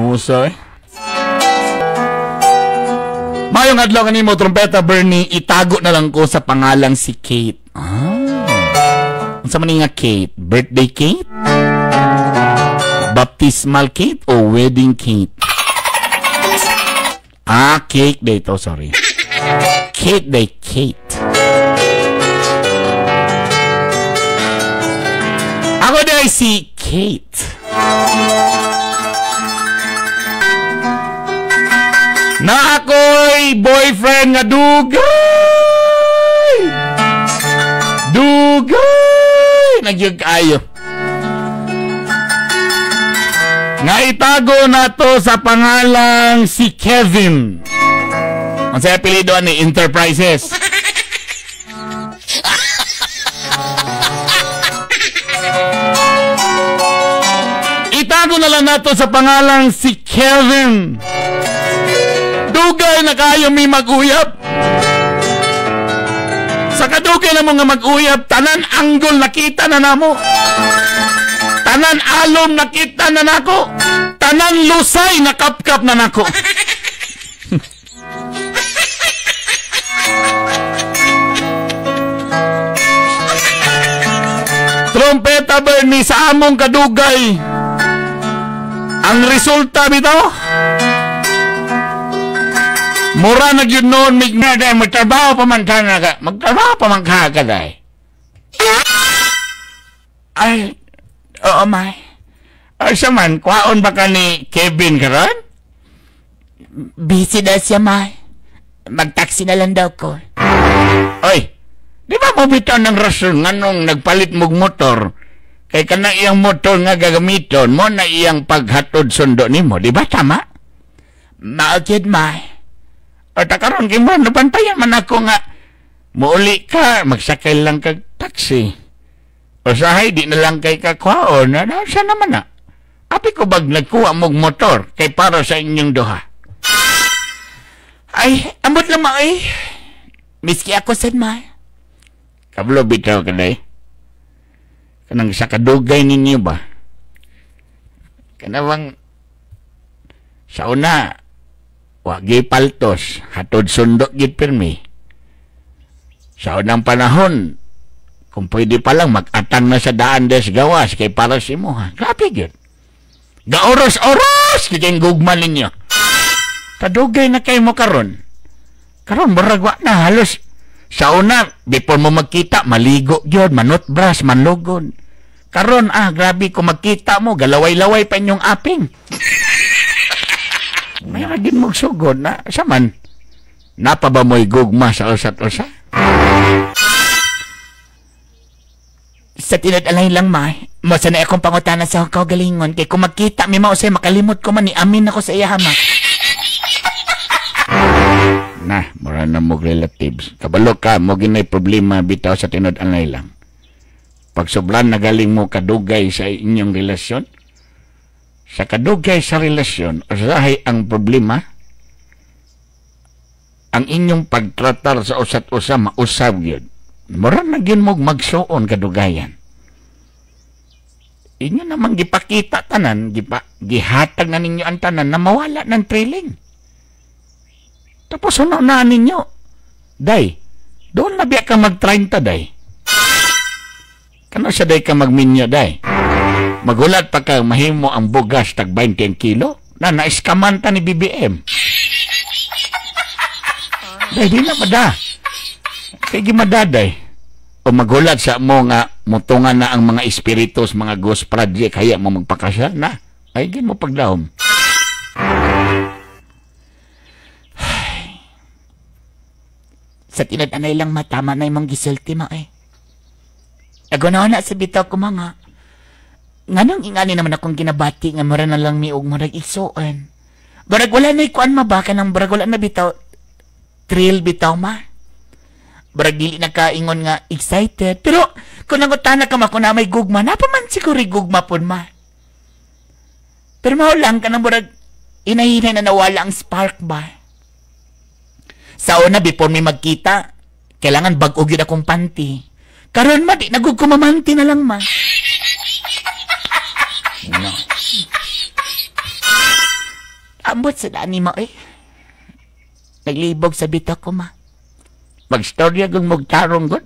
Chismosa eh. Mayong adlaw kanimo, Trumpeta Bernie, itago na lang ko sa pangalang si Kate. Ah. Unsa man nga Kate? Birthday Kate? Baptismal Kate o wedding Kate? Ah, cake day to, sorry. Kate day, Kate. Ako day si Kate. Na ako'y boyfriend nga dugay! Dugay! Nagyug kayo. Nga itago na to sa pangalang si Kevin. Ang saya apelyido ni Enterprises. Itago na lang nato sa pangalang si Kevin. Dugay na kayo may mag-uyap. Sa kadugay na mga mag-uyap, tanan anggol nakita na namo. Tanan alom nakita na nako. Tanan lusay nakapkap na nako. Trumpeta Bernie, sa among kadugay, ang resulta bitaw, mura na yun noon, magtrabaho pa man ka na ka. Magtrabaho pa man ka ka, day. Ay, oo, may. Ay, siya man, kwaon ba ka ni Kevin karon? Busy daw siya, may. Magtaxi na lang daw ko. Oy, di ba mo bitaw ng rason nganong nagpalit mong motor? Kay kana iyang motor nga gagamiton mo na iyang paghatod sundo nimo, di ba tama? Maagid, may. O takaron kay mo, nabantayan man ako nga muuli ka, magsakay lang kag taxi. O sahay, di na lang kay kakwaon. Ano, siya naman na. Api ko bag nagkuha mong motor kay para sa inyong duha? Ay, ambot lang ma, ay. Miski ako sad, ma. Kablo bitaw ka day. Kanang sa kadugay ninyo ba? Kanawang sa una, wagi paltos, hatod sundo gid pirmi. Sa unang panahon, kung pwede pa lang mag-atang na sa daan des gawas kay para si mo. Grabe gyud. Gaoros-oros kay gugma ninyo. Kadugay na kay mo karon. Karon murag wa na halos. Sa una, before mo magkita, maligo gyud, manutbras, manlugon. Karon grabe kung magkita mo, galaway-laway pa inyong aping. May ragin mong sugod na, sa man, napa ba mo'y gugma sa usat-usa? Sa tinad-alay lang, ma, masa na akong pangutana sa kaugalingon, kay kung magkita, may mausay, makalimot ko man, ni amin ako sa iya, ma. Na, mura na mong relatives. Kabalo ka, mo ginay problema bitaw sa tinod-alay lang. Pag sobran nagaling mo kadugay sa inyong relasyon, sa kadugay sa relasyon, usahay ang problema, ang inyong pagtratar sa usat-usa, mausab yun. Mura na yun mong magsuon kadugayan. Inyo namang gipakita tanan, gihatag na ninyo ang tanan na mawala ng trailing. Tapos una na ninyo. Day, doon na biya ka mag-30, day. Kano siya day ka magminyo, day? Magulat pa ka mahimo ang bugas tag 20 kilo na naiskamanta ni BBM. Day, di na mada. Kaya gimadaday. O magulat sa mo nga mutungan na ang mga espiritus, mga ghost project, kaya mo magpakasal na. Ay, gin mo pagdahom. Sa tinad-anay lang matama na imong gisulti ma eh. Agunaw na sa bitaw ko mga. Nganong ingani naman akong ginabati nga mura na lang miog murag igsuon. Barag wala na ikuan mabaka ng barag wala na bitaw. Thrill bitaw ma. Barag dili na kaingon nga excited. Pero kung nangutana ka ma kung na may gugma, napa man siguro gugma pun ma. Pero mao lang ka ng barag inahinay na nawala ang spark ba. Sa una, before may magkita, kailangan bag-o gyud akong panty. Karon ma, di nagugkumamanti na lang ma. No. Ambot sa daan ni mo eh. Naglibog sa bitaw ko ma. Magstorya kung magtarong gud.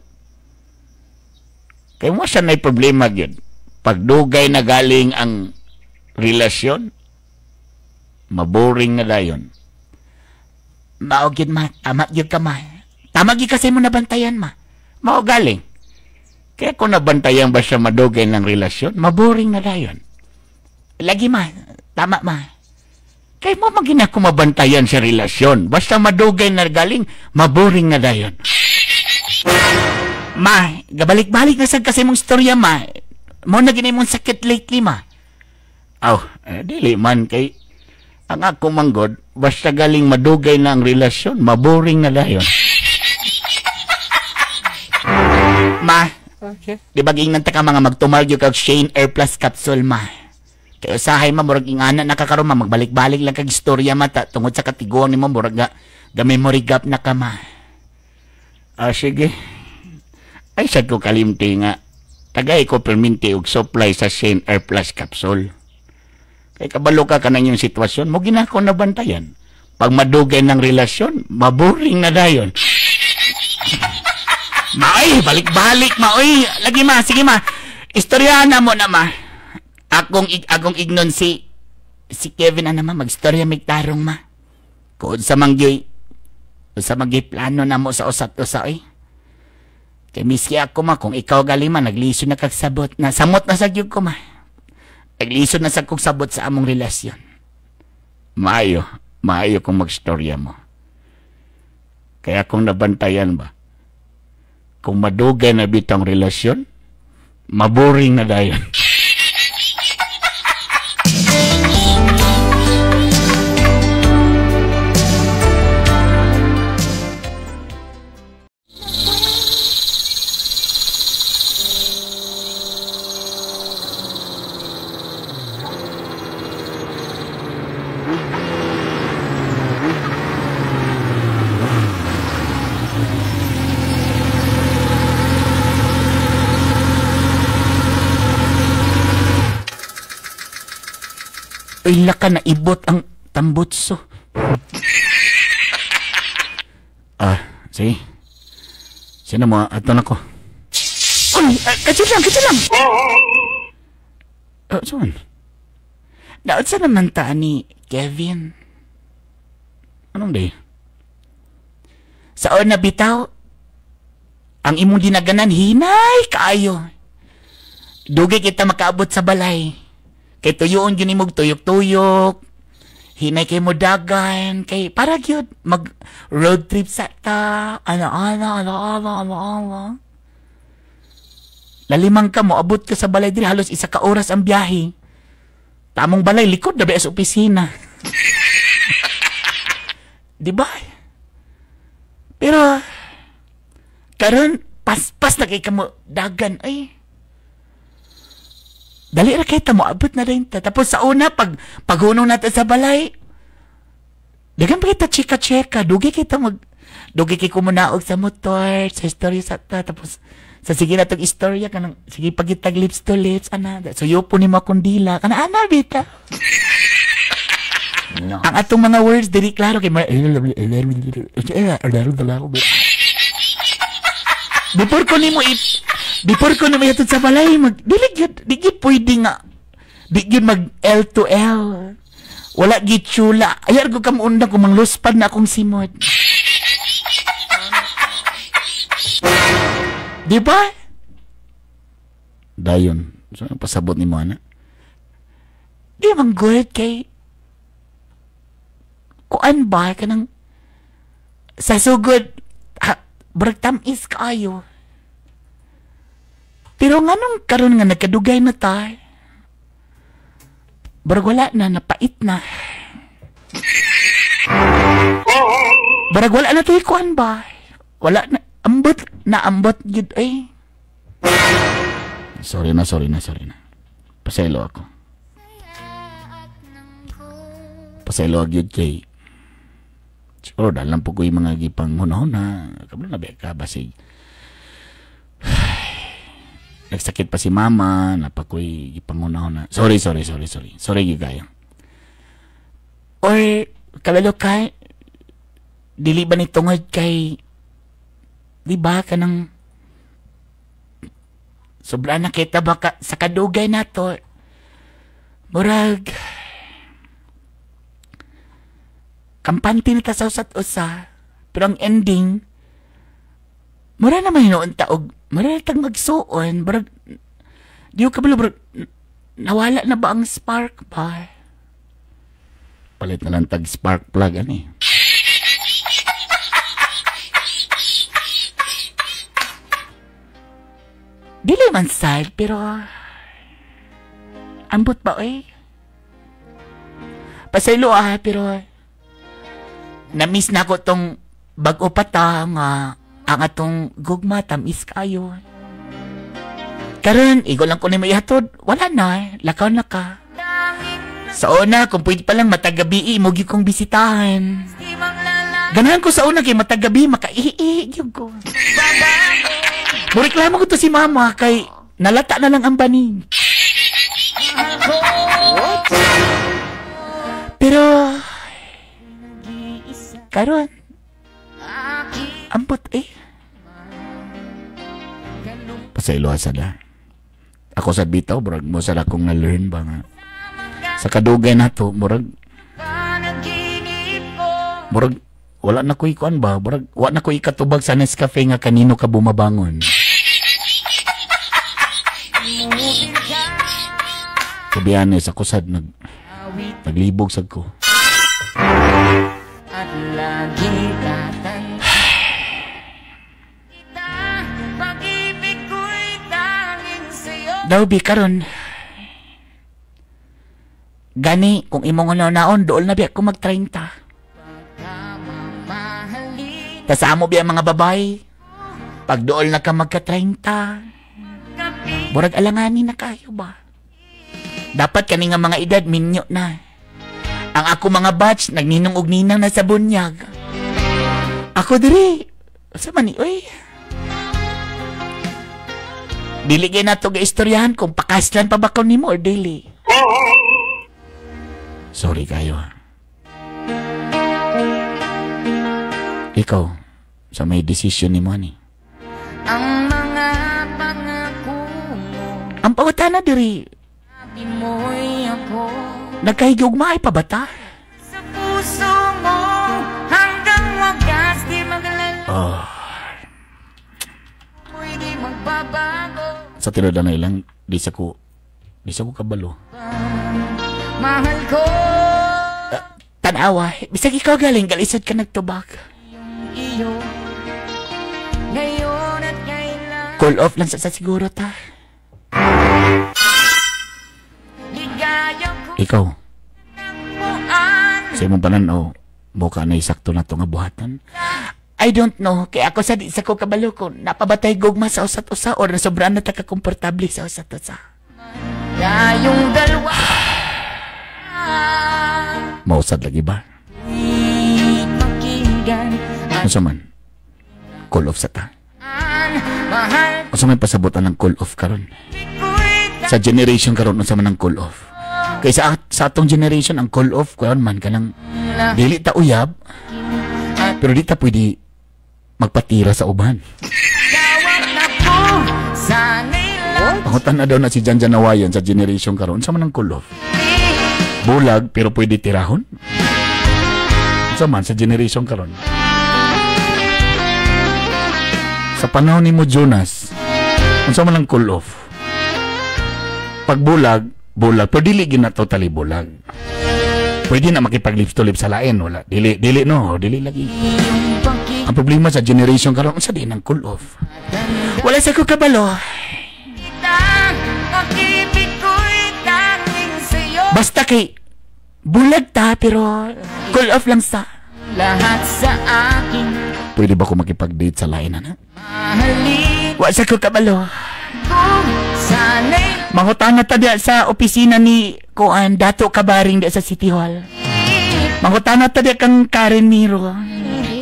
Kaya mo siya na'y problema gyud. Pagdugay na galing ang relasyon, maboring na dayon. Mao gyud ma, tama gyud ka ma. Tama gyud kasi mo nabantayan ma. Mao galing. Kaya kung nabantayan ba siya madugay ng relasyon, maboring na dayon. Lagi ma, tama ma. Kaya mo magina ko mabantayan sa relasyon. Basta madugay na galing, maboring na dayon. Ma, gabalik-balik na sad kasi mong istorya ma. Mo na ginay mong sakit lately ma. Aw, dili man kay ang ako manggod, basta galing madugay na ang relasyon, maboring na dayon. Ma, Okay. di ba giingnan ta ka mga magtumargyo kag Shane Air Plus capsule ma. Kay usahay ma, murag ingana na ka karon ma, magbalik-balik lang kag istorya ma ta, tungod sa katiguang nimo murag ga memory gap na ka ma. Ah, sige. Ay sad ko kalimti nga tagay ko perminti og supply sa Shane Air Plus capsule. Kay kabalo ka kanan yung sitwasyon, mo ginako na bantayan. Pag madugay ng relasyon, maboring na dayon. Maoy, balik-balik maoy. Lagi ma, sige ma. Istorya na mo na ma. Akong ignon si Kevin ana ma, magstorya mig tarong ma. Kuod sa mangyoy. Sa mangyoy plano na mo sa usat-usa oy. Kay miski ako ma, kung ikaw gali ma, naglisod na kag sabot na samot na sa gyud ko ma. Naglisod na sa kog sabot sa among relasyon. Maayo, maayo kung magstorya mo. Kaya kung nabantayan ba, kung madugay na bitang relasyon, maboring na dayon. Ila ka na ibot ang tambutso. Ah, sige. Sino mo? Ato na ko. Uy, katso lang, katso lang. Saan? Daot sa naman ta ni Kevin. Anong day? Sa na bitaw, ang imong dinaganan, hinay kaayo. Dugay kita makaabot sa balay. Kay tuyoon gyud nimog tuyok-tuyok. Hinay kay mo dagan kay para gyud mag road trip sa ta. Ano ano ano ano ano ano. Lalimang ka mo abot ka sa balay diri halos isa ka oras ang biyahe. Tamong balay likod na ba sa opisina. Di ba? Pero karon paspas na kay kamo dagan ay. Dali ra kay ta mo abot na rin ta. Tapos sa una pag paghunong natin sa balay, dagan pa kita chika-chika, dugi kita mag dugi kay kumunaog sa motor, sa istorya sa ta. Tapos sa sige na tong istorya kanang sige pagitag lips to lips ana. Suyo po nimo akong dila kana ana bita. No. Ang atong mga words dili klaro kay before ko nimo before ko nimo ihatod sa balay mag dili gyud di gyud pwede nga di gyud mag L to L. Wala gyud chula. Ayar ko kam undang kung mangluspad na akong simot. Di ba? Dayon. So, pasabot nimo ana. Di man good kay kuan ba kanang sa sugod brag tamis kaayo. Pero nganong karon nga nagkadugay na ta? Barag wala na, napait na. Barag wala na to'y kuan ba? Wala na, ambot, naambot gyud ay. Sorry na, sorry na, sorry na. Pasaylo ako. Pasaylo gyud kay siguro dahil lang po ko yung mga gipang hunahuna. Kabalo na ba ka basig. Nagsakit pa si mama, napakoy gipang hunahuna. Sorry, sorry, sorry, sorry. Sorry gyud kayo. Or kabalo ka, dili ba ni tungod kay, di ba kanang sobra na kita baka sa kadugay nato, murag kampante na ta sa usat usa, pero ang ending mura naman hinuon ta og mura na tag magsuon, murag di ko kabalo, murag nawala na ba ang spark ba? Palit na lang tag spark plug ani. Dili man sad, pero ambot ba oy? Pasaylo ah, pero na-miss na ko tong bag-o pa ta nga ang atong gugma tamis kayo. Karon, igo lang ko ni maihatod, wala na, lakaw na ka. Sa una, kung pwede pa lang matagabi, mo gyud kong bisitahan. Ganahan ko sa una kay matagabi, makaihi gyud ko. Mureklamo ko to si mama kay nalata na lang ang banig. Pero karon ambot eh. Pasaylo sa da. Ako sa bitaw, murag mo sa akong na-learn ba nga. Sa kadugay na to, murag wala na ko'y kuan ba? Murag wala na ko'y katubag sa Nescafe nga kanino ka bumabangon. To be honest, ako sad naglibog sad ko. Daw bi karon gani kung imong naon dool na biya ko mag 30. Tas amo biya mga babae, pag dool na ka magka 30, murag alanganin na kayo ba? Dapat kani nga mga edad minyo na. Ang ako mga batch nagninong og ninang na sa bunyag. Ako diri sa man ni oy. Dili gay nato ga istoryahan kung pakaslan pa ba ko nimo or dili. Sorry kayo. Ikaw sa may decision nimo ani. Ang mga pangako mo. Ang pangutana diri. Nagkahigugma ay pa ba ta? Sa puso mo hanggang wakas di maglala. Oh. Di magbabago. Sa tinuod na ilang di sa ko kabalo. Mahal ko. Tanawa, bisag ikaw galing galisod ka nagtubag. Iyo. Ngayon at kailan. Call off lang sa siguro ta. Ikaw, sa imong pananaw, mukha na isakto na ito nga buhatan? I don't know. Kaya ako sa di sa ko kabalo ko, napabatay gugma sa usat usa or nasobraan na taka-komportable sa usat usa. Tayong dalawa. Mausad lagi ba? Unsa man? Call off sa ta. Unsa man pasabotan ng call off karon? Sa generation karon unsa man ang call off? Kay sa atong generation ang call off kuan man kanang dili ta uyab pero di ta pwede magpatira sa uban. Pangutan na daw na si Janjan Nawayan sa generation karon unsa man ang call off? Bulag pero pwede tirahon? Unsa man sa generation karon? Sa panahon nimo Jonas, unsa man ang call off? Pag bulag, bulag, pero dili gina totally bulag. Pwede na makipag-lips to lips sa lain, wala. Dili, dili no, dili lagi. Ang problema sa generation karon, unsa din ang call off? Wala sa ko kabalo. Basta kay bulag ta pero call off lang sa lahat sa akin. Pwede ba ko makipag-date sa lain, ana? Wa sa ko kabalo. Mangutana ta diya sa opisina ni Kuan Dato Kabaring diya sa City Hall. Mangutana ta diya kang Karen Miro.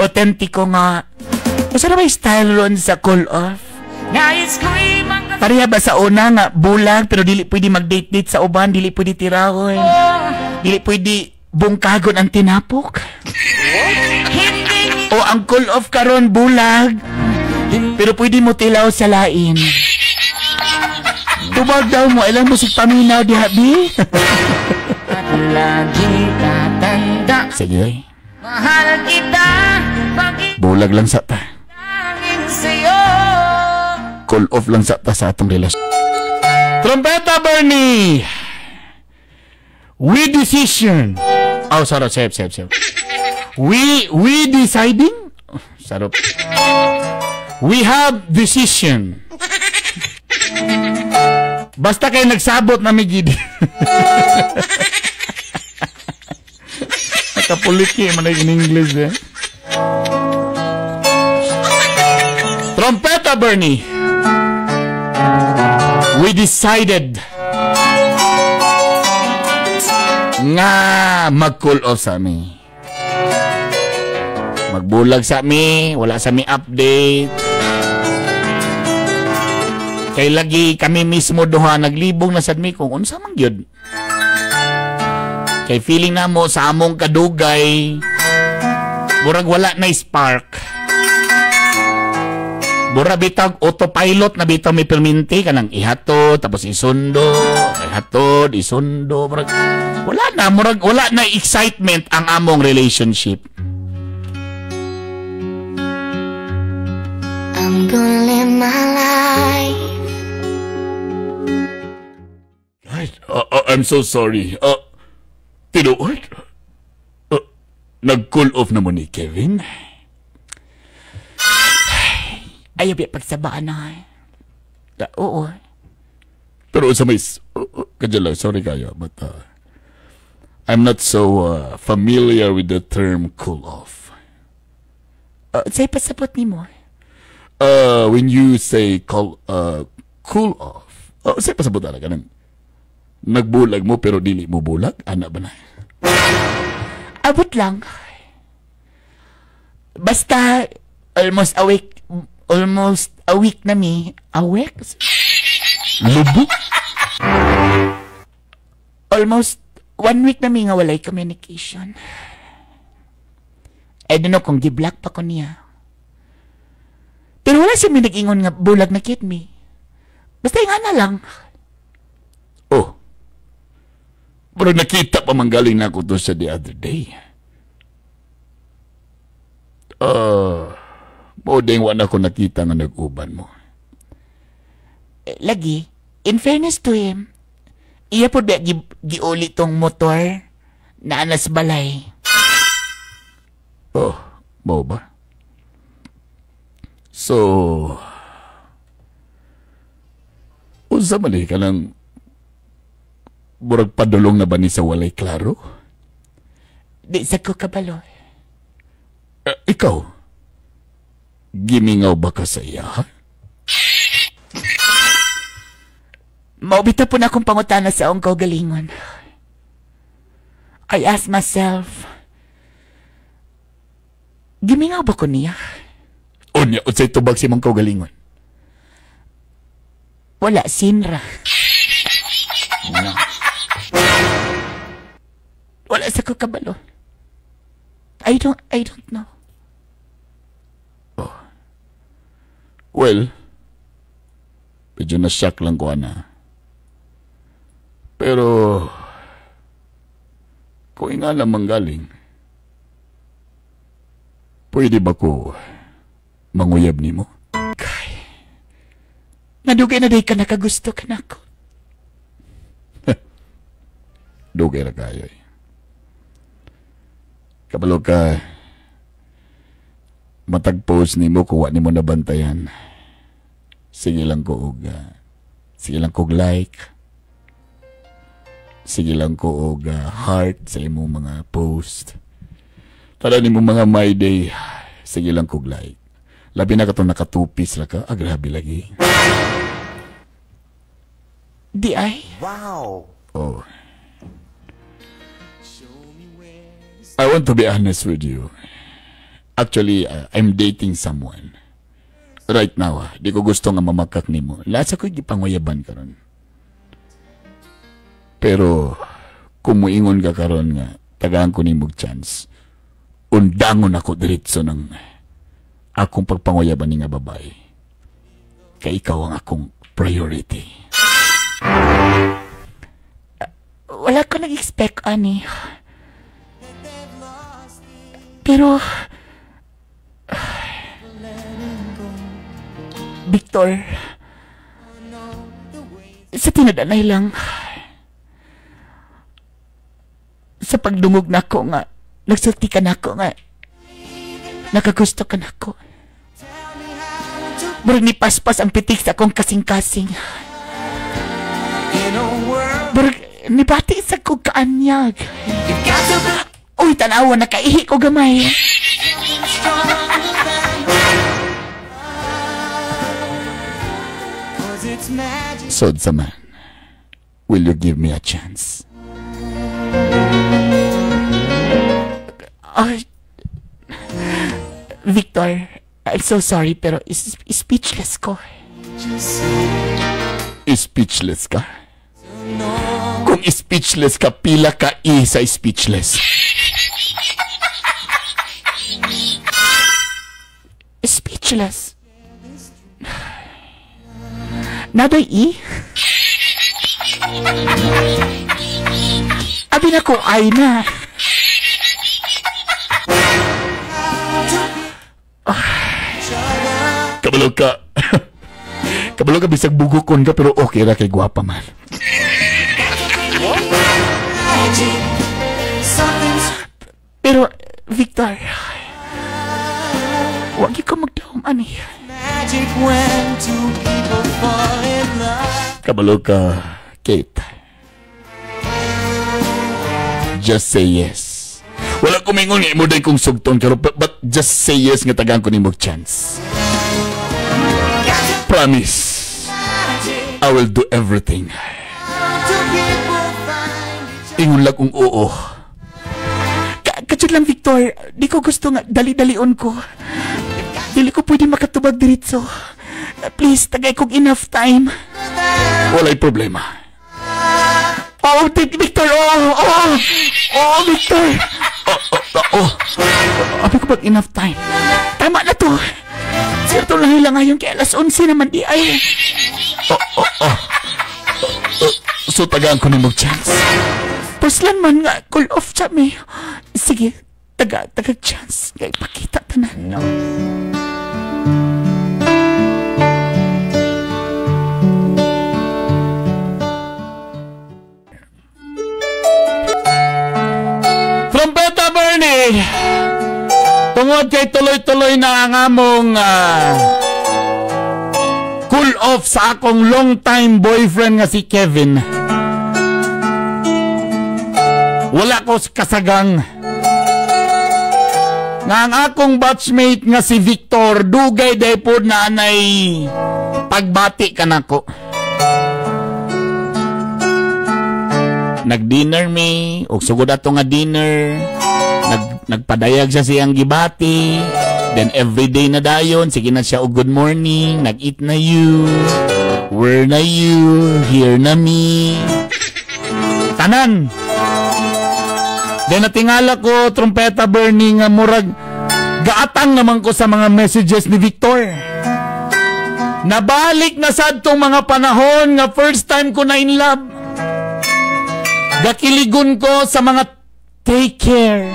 Autentiko nga. Usa na ba style ron sa call off? Pareha ba sa una nga bulag pero dili pwede mag-date-date sa uban, dili pwede tirahon, dili pwede Bungkagon ang tinapok. O ang cool off karon bulag. Pero pwede mo tilaw sa lain. Tubag daw mo, ilang mo sig paminaw diha, bi? At laging tatanda. Sige, ay. Mahal kita. Bulag lang sa ta. Pag-ibig sa'yo. Cool off lang sa ta sa atong relasyon. Trompeta, Bernie! We decision. Oh, sorry, save, save, save. We deciding? Oh, sarap. We have decision. Basta kayo nagsabot na may gidi. Nakapuliki man in English eh. Trompeta, Bernie. We decided nga mag-cool off sa mi. Magbulag sa mi, wala sa mi update. Kay lagi kami mismo duha naglibong na sad mi kung unsa man gyud. Kay feeling namo sa among kadugay murag wala na spark. Mura bitag autopilot na bitaw may perminti kanang ihatod tapos isundo, ihatod, isundo, murag wala na, murag wala na excitement ang among relationship. I'm gonna live my life. Guys, I'm so sorry. Tinuod? Nag-cool off na mo ni Kevin? Ayaw biya pagsabaan na. Oo. Pero sa may... Kadya lang, sorry kayo, but I'm not so familiar with the term cool off. Sa'yo pasabot ni mo? When you say cool off, sa'yo pasabot talaga nang nagbulag mo pero dili mo bulag? Ana ba na? Abot lang. Basta almost awake. Almost a week na mi. Awake? Lubok? Almost 1 week na mi nga walay communication. I don't know kung gi-block pa ko niya. Pero wala siya may nag-ingon nga bulag na kit mi. Basta nga na lang. Oh. Pero nakita pa manggaling na ako to sa the other day. Bodeng wala ko nakita nga nag-uban mo. Lagi, in fairness to him, iya po ba giuli tong motor na anas balay. Oh, mau ba? So, unsa man ka lang murag padulong na ba ni sa walay klaro? Di sa ko kabalo. Ikaw? Gimingaw ba ka sa iya, ha? Maubita po na akong pangutana sa akong kaugalingon. I ask myself, gimingaw ba ko niya? Unya, unsay tubag si mong kaugalingon? Wala, sinra. No. Wala sa ko kabalo. I don't know. Well, medyo na-shock lang ko, ana. Pero, kung nga lamang galing, pwede ba ko manguyab ni mo? Kay, nadugay na day ka nakagusto ka na ako. Dugay na kayo eh. Kabalo ka, matag-post ni mo kung wa ni mo nabantayan. Sige lang ko og like. Sige lang ko og heart sa imong mga post. Tara ni mo mga my day. Sige lang ko og like. Labi na katong nakatupis ra ka. Ah, grabe lagi. Di ay. Wow. Oh. I want to be honest with you. Actually, I'm dating someone. Right now, di ko gusto nga mamakak nimo. Lahat sa ko'y gipanguyaban karon. Pero, kung muingon ka karon nga, Tagaan ko nimog chance. Undangon ako diretso ng akong pagpanguyaban ni nga babae. Kay ikaw ang akong priority. Wala ko nag-expect, ani. Pero, Victor, sa tinadanay lang, sa pagdungog na ako nga, nagsulti ka na ako nga, nakagusto ka na ako. Murag ni paspas ang pitik sa akong kasing-kasing. Murag nibati sa kong kaanyag. Uy, tanawa, nakaihi ko gamay. So, Zaman, will you give me a chance? Victor, I'm so sorry, pero speechless ko. Speechless ka? Kung speechless ka, pila ka i sa speechless. Speechless. Naday i? Abi na ko ay na. Kabalo ka. Kabalo ka bisag bugokon ka pero okay ra kay gwapa man. Pero Victor, wag ko magdahom ani. Kabalo ka, Kate. Just say yes. Wala ko mingon nga imo day kong sugton pero but just say yes nga tagaan ko nimo chance. Promise. I will do everything. Ingon lang kung oo. Katsud lang, Victor. Di ko gusto nga dali-dalion ko. Dili ko pwede makatubag diretso. Please, tagay kong enough time. Walay problema. Oo, Victor! Oo, oo! Oo, Victor! Oo, oo. Abi ko pag enough time. Tama na to. Sirto lang hila ngayon kay alas 11 naman di ay. Oo, oo, oo. So tagaan ko nimo chance. Puslan man nga, call off siya may. Sige, taga chance. Kaya ipakita tanan. No. Trompeta Bernie! Tungod kay tuloy-tuloy na ang among cool off sa akong long-time boyfriend nga si Kevin. Wala ko kasagang nga ang akong batchmate nga si Victor dugay daypod na anay pagbati ka nako. Nag-dinner mi, og sugod ato nga dinner, nagpadayag siya siyang gibati, then everyday na dayon, sige na siya og good morning, nag-eat na you, where na you, here na me. Tanan. Then natingala ko, Trompeta Bernie, nga murag gaatang naman ko sa mga messages ni Victor. Nabalik na sad tong mga panahon nga first time ko na in love. Gakiligon ko sa mga take care,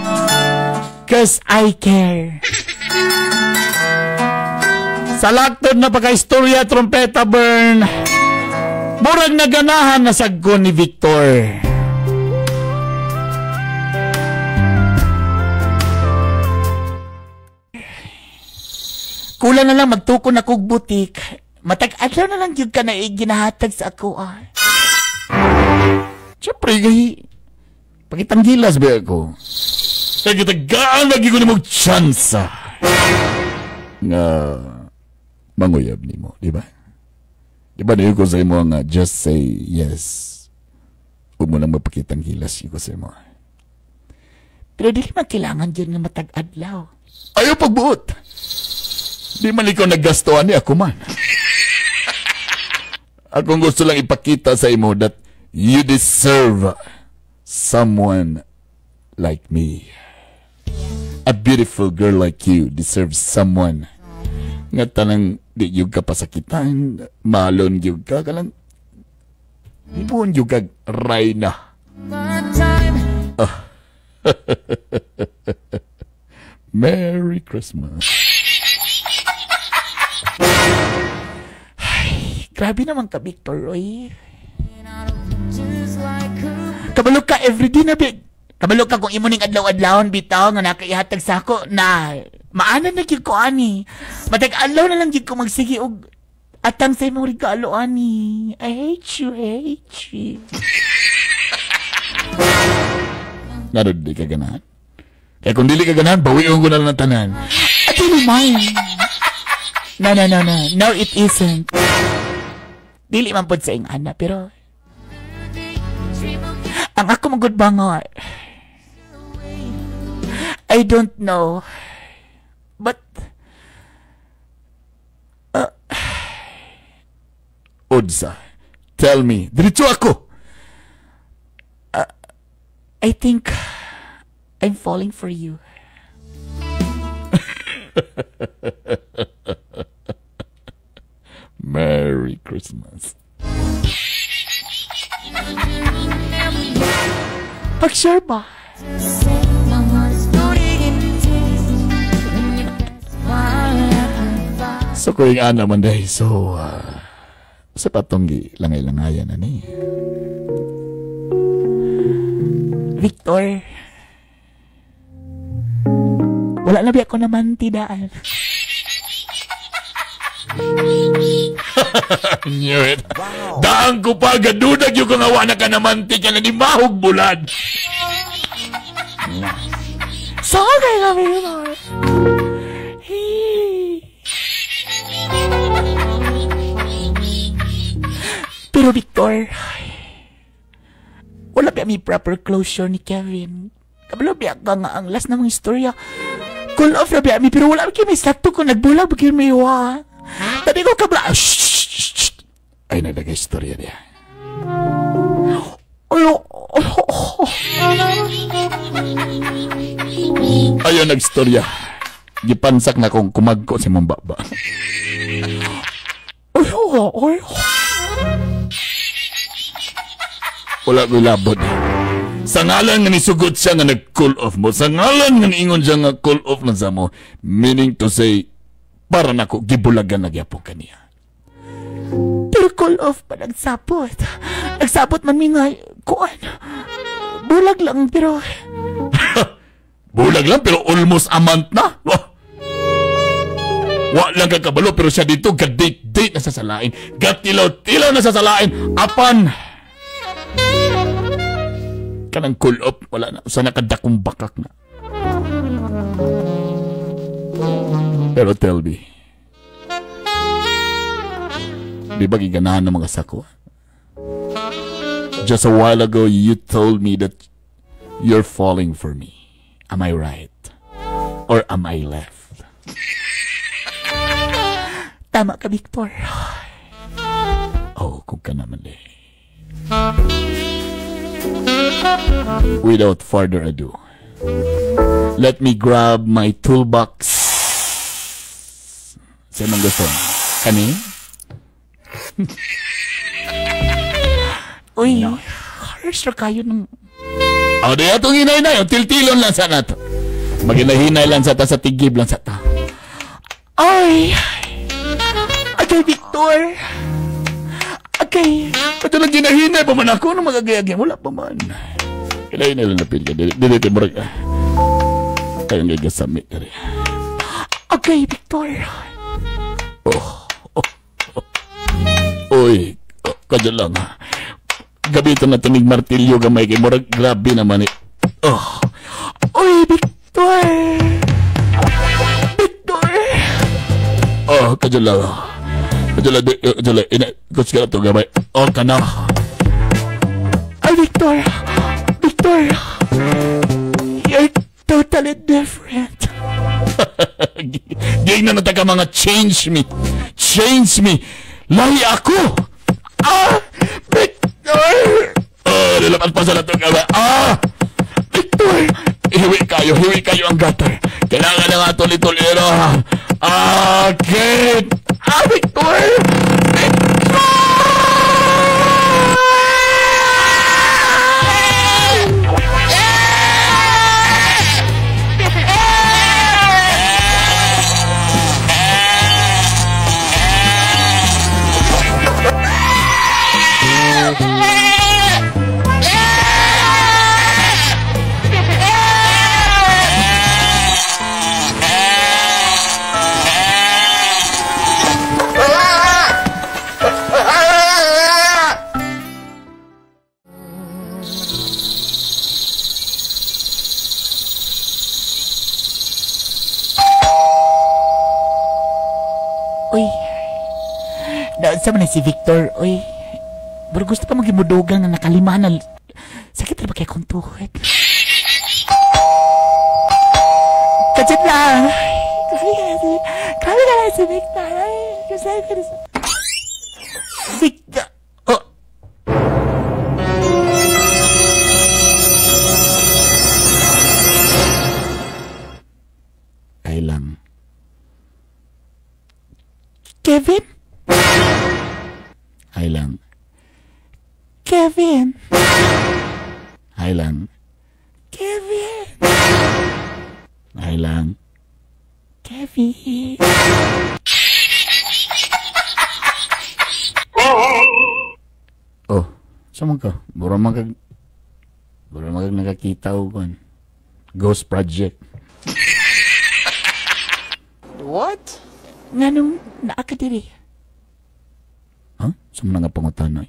cause I care. Sa laktod na pagka-istorya, Trompeta Bern, murag naganahan na sagko ni Victor. Kulang na lang magtuko na kog butik. Matag-adlaw na lang yun ka na ginahatag sa ako. Ah. Siyempre, kay pagitanggilas ba ako? Kaya gitagaan lagi ko na mag-chance nga manguyab ni mo, di ba? Di ba na ko sa imo nga just say yes. Huwag mo lang mapakitang gilas ko sa imo. Pero dili man kailangan dyan nga matag-adlaw. Ayaw pagbuot! Di man ikaw naggastuhan ni ako man. Akong gusto lang ipakita sa imo that you deserve someone like me. A beautiful girl like you deserves someone nga tanang di gyud ka pasakitan, mahalon gyud ka, kanang himuon gyud kag rayna. Ah. Merry Christmas. Ay, grabe naman ka, Victor, oy. Kabalo ka everyday na, big. Kabalo ka kung imo ning adlaw-adlawon bitaw nga nakaihatag sa ako na maana na gyud ko ani. Matag adlaw na lang gyud ko magsige og atang sa imong regalo ani. I hate you, I hate you. Ngano di ka ganahan? Kaya kung dili ka ganahan, bawion ko na lang ang tanan. At dili mine. No, no, no, no. No, it isn't. Dili man pod sa iyong ana, pero ang ako magud ba nga, I don't know. But Unsa? Tell me. Diretso ako. I think I'm falling for you. Merry Christmas. Pag-share ba? So kung yung ana man dahil, so sa patong langay-langayan na ni. Victor, wala na biya ko naman tidaan. Knew it. Wow. Daan ko pa, gadudag yung kung awa na ka naman ti ka na ni Mahog Bulad. So, okay kami yun. Pero Victor, wala ba may proper closure ni Kevin? Kabalo biya ka nga ang last na mga istorya. Call off na biya mi, pero wala ba may sakto kung nagbulag ba may wa. Tabi ko kabla. Shh, shh, shh. Ay, nagdagay istorya niya. Ayaw nagstorya. Gipansak na kong kumagko si mong baba. Wala ko'y labot. Sa ngalan nga nisugot siya nga nag-call off mo, sa ngalan nga niingon siya nga call off na sa mo, meaning to say, para nako gibulagan na gyapon kaniya. Pero call off pa nagsapot. Nagsapot man mi nga, kuan. Bulag lang pero... Bulag lang pero almost a month na. Wa lang kakabalo pero siya dito ga-date-date na sa salain. Gatilaw-tilaw na sa salain. Apan! Kanang call up, wala na. Sa nakadakong bakak na. Pero tell me, di ba giganahan ng mga sako? Just a while ago, you told me that you're falling for me. Am I right? Or am I left? Tama ka, Victor. Oh, kung ka naman eh. Without further ado, let me grab my toolbox. Sino mang gusto? Kani? Uy, no. Harsh na kayo ng... O, di atong hinay-hinay. Tiltilon lang sa nato. Maginahinay lang sa ta sa tigib lang sa ta. Ay! Agay, Victor! Agay! Ito lang ginahinay pa man ako. Anong magagayagay? Wala pa man. Kailangan lang napil ka. Dili tayo murag. Kayong gagasami. Agay, Victor! Oh, oh, oh. Uy, kadyo lang. Gabi ito na tunig martilyo gamay kay murag grabe naman eh. Oh. Uy, Victor! Victor! Oh, kadyo lang. Kadyo lang, kadyo lang. Ina, kus ka na ito gamay. Oh, ka na. Ay, Victor! Victor! You're totally different. Gignan na taga mga change me. Change me. Lahi ako. Ah! Victor! Oh, nilapat pa sa natong gamay. Ah! Victor! kayo, hiwi kayo ang gutter. Kailangan na nga tuli-tuliro. Okay. Ah, Victor! Victor! Uy, naunsa man na si Victor, uy. Pero gusto pa magimudugang nga nakalima na. Sakit na ba kaya kong tuhod? Kachat lang! Grabe ka lang si Victor. Ay, Victor! Oh! Ay lang. Kevin? Ay lang. Kevin. Ay lang. Kevin. Ay lang. Kevin. Oh, saan ka? Bura man kag nakakita o kan. Ghost Project. What? Nganong naa ka diri? Ha? Saan mo na nga pangutanoy?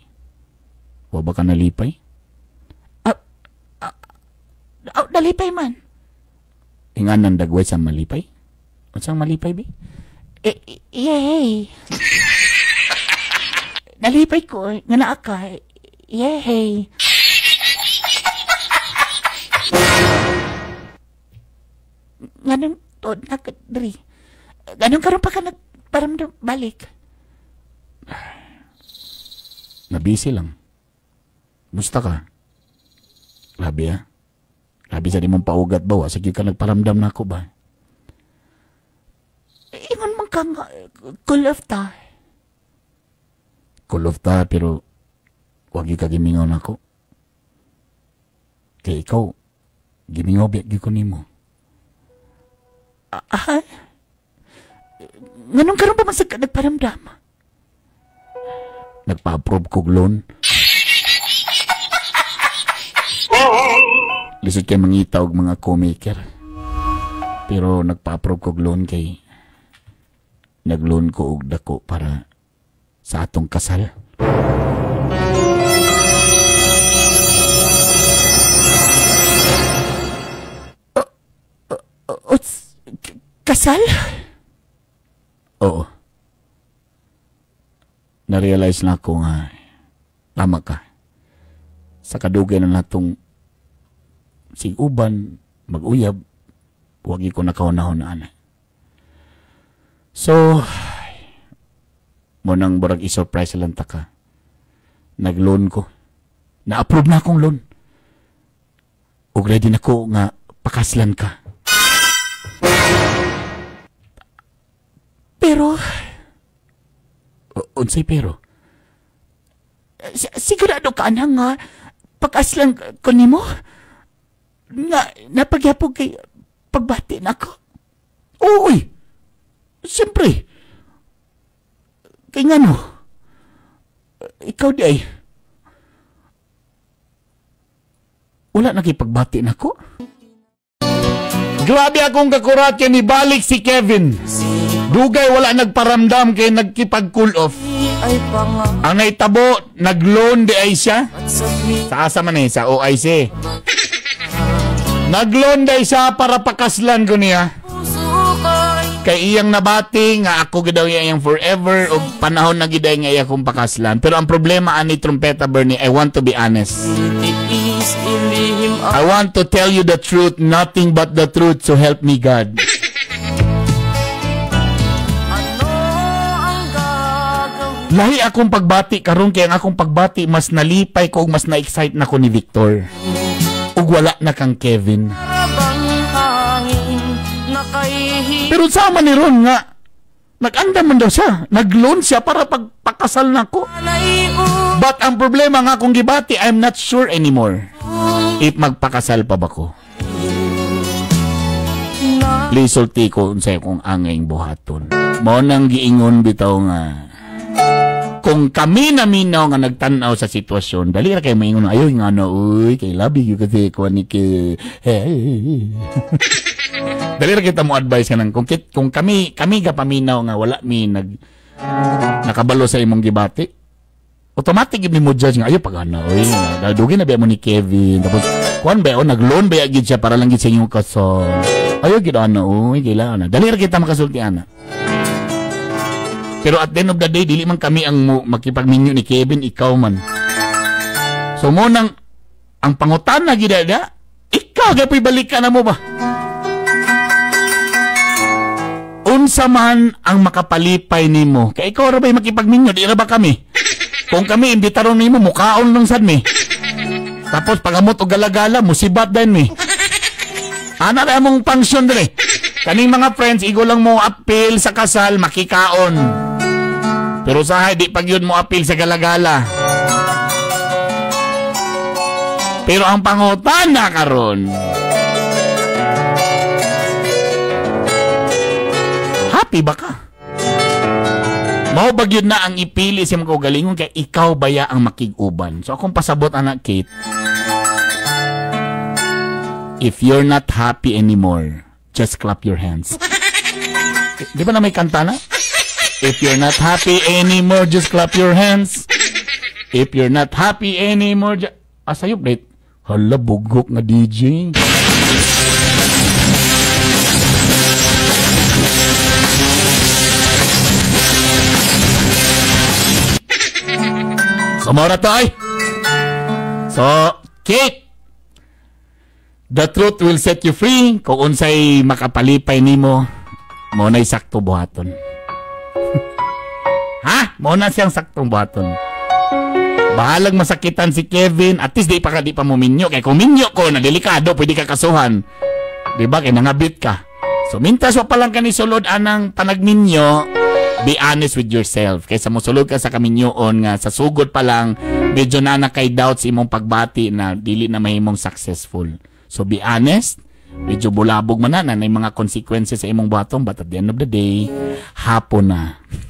Wa ba ka nalipay? Nalipay man. Inganan dagway sa malipay? Unsang malipay bi? Yay! Nalipay ko nga naa ka. Yay! Nganong tuod na ka diri? Ganun karon pa ka nagparamdam balik? Nabisi lang. Musta ka? Grabe ah. Grabe sa di mong paugat ba? Wa? Sige ka nagparamdam na ako ba? Ingon man ka nga, cool off ta. Cool off ta, pero wag ka gimingaw na ako. Kaya ikaw, gimingaw biya ko nimo. Ah? Nganong karon pa man sa ka nagparamdam? Nagpa-approve kog loan. Lisod kay mangita og mga co-maker. Pero nagpa-approve kog loan kay nag-loan ko og dako para sa atong kasal. Kasal? Oo. Na-realize na ako nga tama ka. Sa kadugay na natong siguban, mag-uyab, huwag ko nakahunahon na ana. So, munang barag i-surprise lang ta ka. Nag-loan ko. Na-approve na akong loan. Ug ready na ko nga pakaslan ka. Pero... Unsay pero? Sigurado ka na nga pag-aslan ko nimo? Nga napagyapog kay pagbati na ako? Uy! Siyempre! Kay nga no? Ikaw di ay... Wala na kay pagbati na ako? Grabe akong kakuratya ni balik si Kevin. Dugay wala nagparamdam kay nagkipag-cool off. Ang naitabo, nag-loan di ay siya. Sa asa man eh, sa OIC. Nag-loan di ay siya para pakaslan ko niya. Kay iyang nabati nga ako gidaw iyang forever o panahon na giday nga iya akong pakaslan. Pero ang problema ani Trumpeta Bernie, I want to be honest. I want to tell you the truth, nothing but the truth, so help me God. Lahi akong pagbati karon kay ang akong pagbati mas nalipay ko ug mas na-excite na ko ni Victor. Ug wala na kang Kevin. Pero sama ni ron nga, nag-andam man daw siya. Nag-loan siya para pagpakasal nako. But ang problema nga kung gibati, I'm not sure anymore if magpakasal pa ba ko. Please sulti ko unsay kong angayng buhaton. Mao nang giingon bitaw nga kung kami naminaw nga nagtan-aw sa sitwasyon, dali ra kay maingon, ayoy nga na uy, kay labi gyud kasi ko ni kay hey. Dali ra kita mo advice kanang kung kami kami ga paminaw nga wala mi nag nakabalo sa imong gibati, automatic gyud mi mo judge nga ayo pag ana oy, dugi na ba mo ni Kevin, tapos kuan ba o nag-loan ba gyud siya para lang gyud sa inyong kasal, ayo gyud ana oy, kailangan na dali ra kita makasulti ana. Pero at the end of the day, dili man kami ang makipagminyo ni Kevin, ikaw man. So mo nang ang pangutana gyud da, ikaw gyud balikan na mo ba? Unsa man ang makapalipay nimo? Kay ikaw ra ba'y makipagminyo, di ra ba kami? Kung kami imbitaron nimo, mukaon lang sad mi. Tapos pagamot og galagala, musibat din mi. Ana ra among function dire. Kaning mga friends, igo lang mo appeal sa kasal, makikaon. Pero sahay di pag yun mo appeal sa galagala. Pero ang pangutana karon, happy ba ka? Mao ba gyud na ang ipili sa imong kaugalingon kay ikaw baya ang makig-uban? So akong pasabot anak Kate, if you're not happy anymore, just clap your hands. Di ba na may kanta na? If you're not happy anymore, just clap your hands. If you're not happy anymore, sayo, right? Hala, bugok nga DJ. So, mora to ay. So, Kate, the truth will set you free. Kung unsay makapalipay nimo, mo na'y sakto buhaton. Ha? Mo na siyang saktong buhaton. Bahalag masakitan si Kevin, at least di pa ka di pa mo minyo. Kaya kung minyo ko, na delikado, pwede ka kasuhan. Di ba? Kaya nangabit ka. So, mintas wa pa lang ka ni sulod anang panagminyo, be honest with yourself. Kaysa mosulod ka sa kaminyoon nga sa sugod pa lang, medyo na na kay doubts imong pagbati na dili na mahimong successful. So, be honest. Medyo bulabog man na, na may mga consequences sa imong buhaton, but at the end of the day, hapon na.